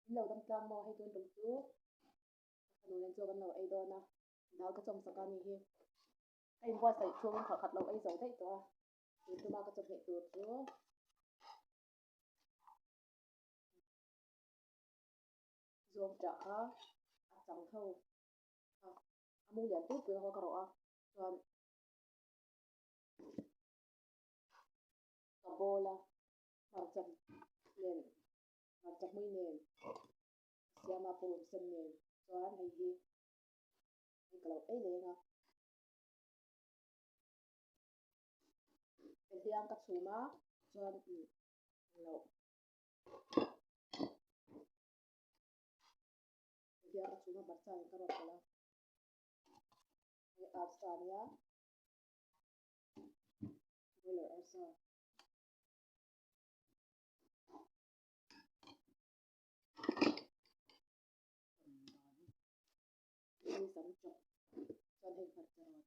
In lo dam tlang maw hei tun tum chu ka fanu nen chu kan lo ei dawn a, dal ka chawm sak a ni hi. Ka inbuatsaih chhungin khalh khat lo ei zo daih tawh a, tun tuma ka chawhmeh tur chu zawng ṭah kha a chang ho kha a mu lian pui pui ho ka rawh a, chuan ka bowl a hmarcha nen hmarcha hmui nen ka siam a purun sen nen chuan hei hi hei ka lo ei leng a hliang ka chhum a chuan ih englo hliang ka chhum a hmarcha nen ka rawt pawlh a hei arsa ania boiler arsa. Hei sam chawp chuan hei hmarcha rawt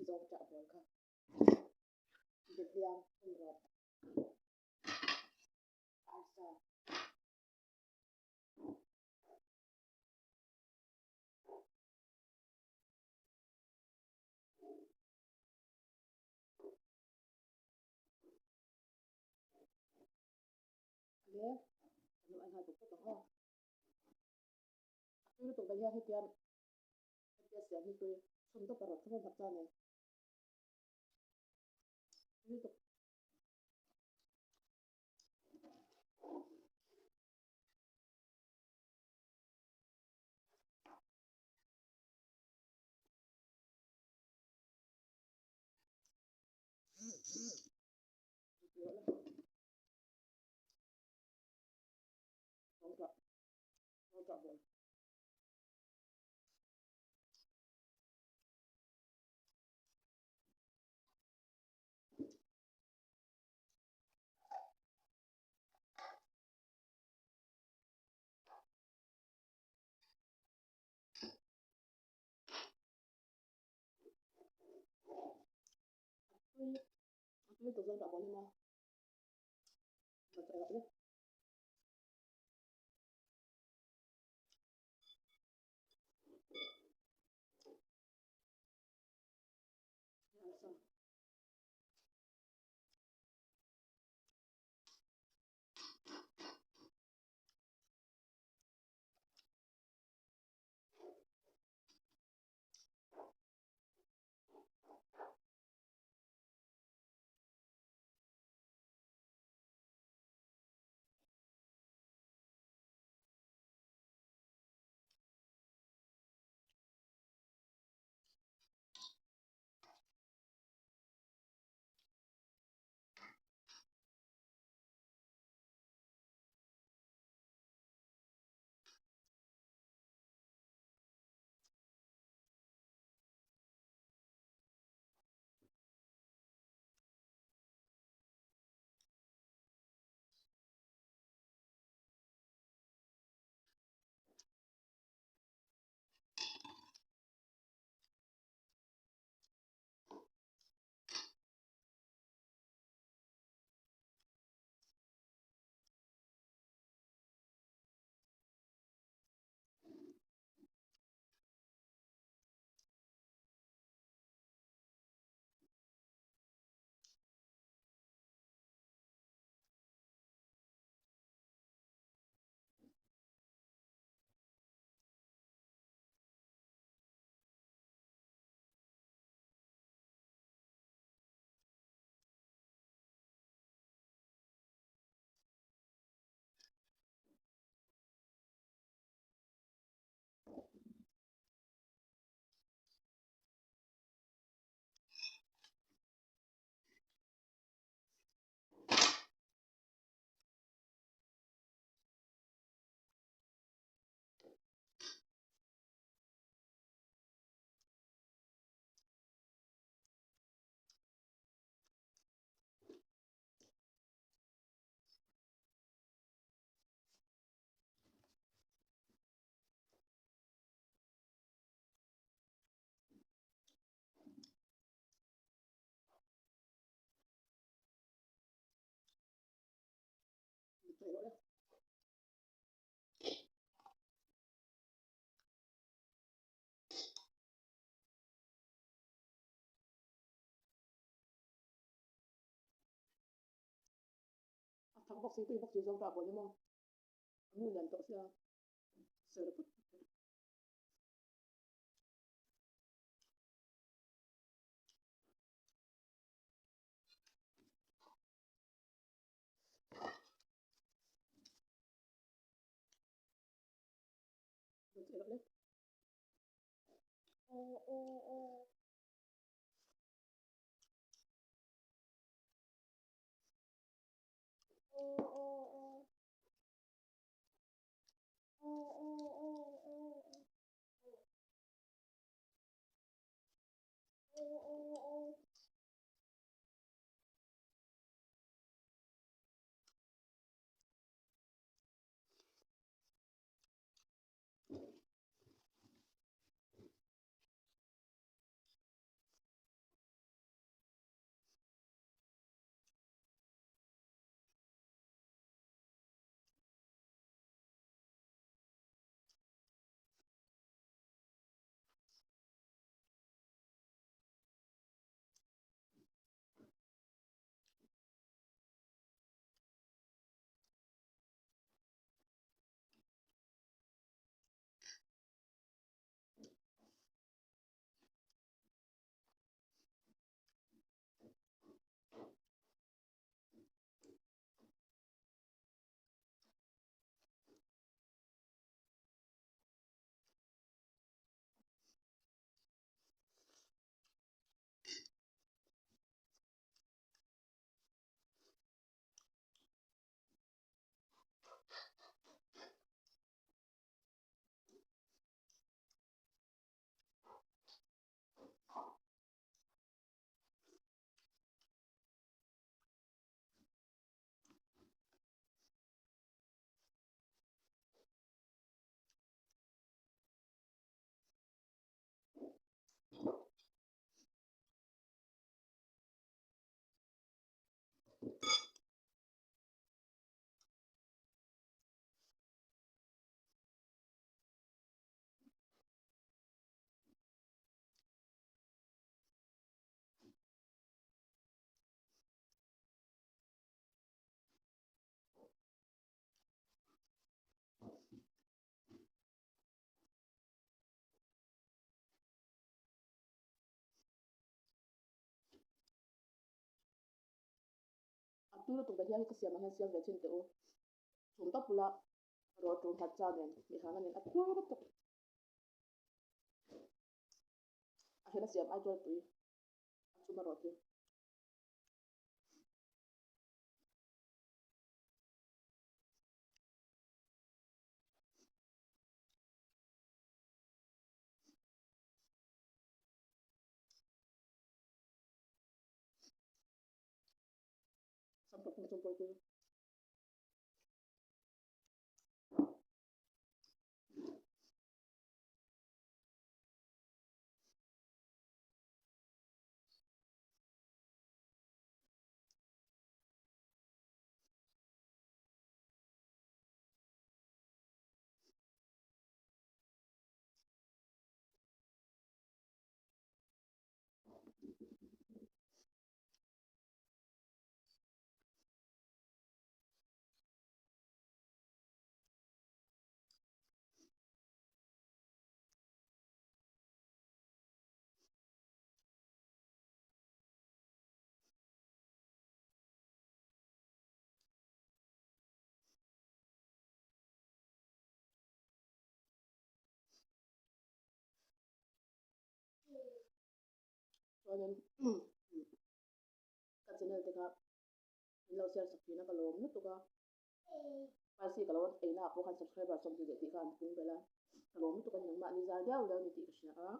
zawng chah bawl kha behliang hun rawt arsa. Le kan lo en nghal bawk bawk ang aw. A tui lutuk vel hian hetiang hetia siam hi tui chhun tawp a rawt thum a hmarcha nen tui lutuk. A tui a tui lutuk zawng tah bawl hi maw va chaih rawh le. Thak bawk si tui bawk si zawng ta bawl emaw a nu lian tawh sia ser put put thei. A tu lutuk ber hian ka siam ang hian siam ve thin teh u. Chhum tawp bula rawh tum hmarcha nen mihang nen a tu lutuk. A hela siam ai chuan tui a chhum erawh chu. Sampai jumpa lagi. Chuanin ka channel te kha min lo share sak thin a ka lawm lutuk a spicy ka lo ei na ah pawh khan subscriber 20 leh tih kha an pung belh a ka lawm lutuk a ni nangmah ni zar diau diau ni tih ka hria a.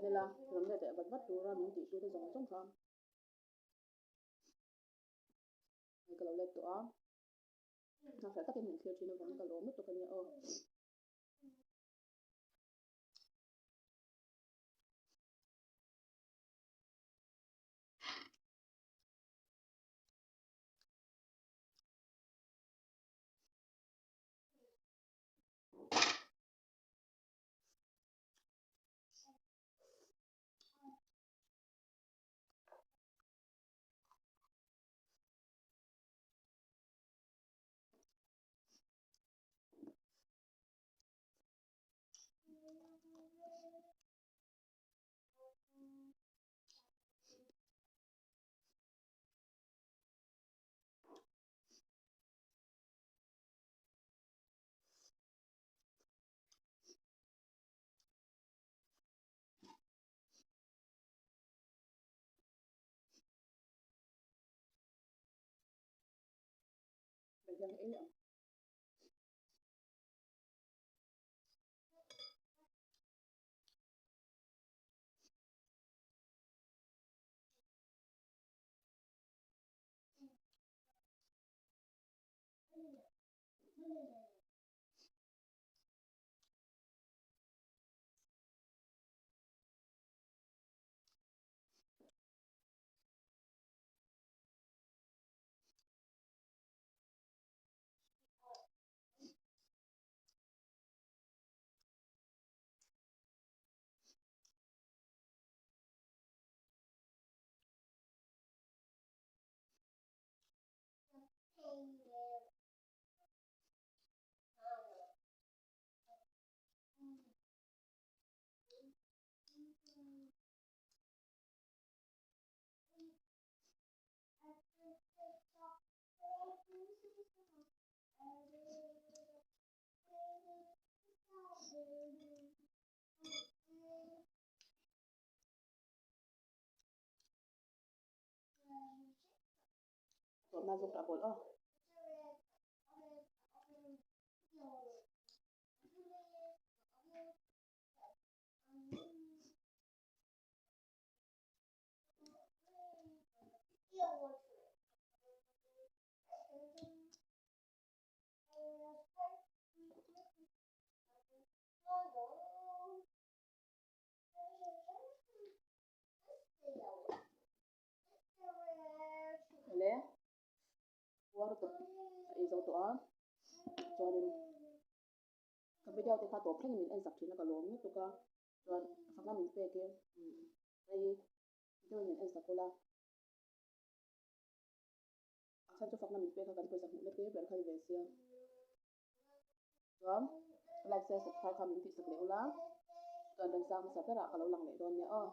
channel a rawn let leh vat vat tura min tih tute zawng zawng kha hei ka lo let tawh a nghakhlelh takin min thlir thin avangin ka lawm lutuk a nia aw. Hian ei ang. Tawhna zawk a bawl aw. Le puar tawp a ei zo tawh a chuanin ka video te kha tawp thlengin min en sak thin a ka lawm lutuk a chuan fakna min pek e hei hi video in min en sak ula a chhan chu fakna min pek kha kan pawisa hmuhna te ber kha ni ve sia chuan like share subscribe kha min tih sak leh ula chuan remsang hmasa berah ka lo lang leh dawn nia aw.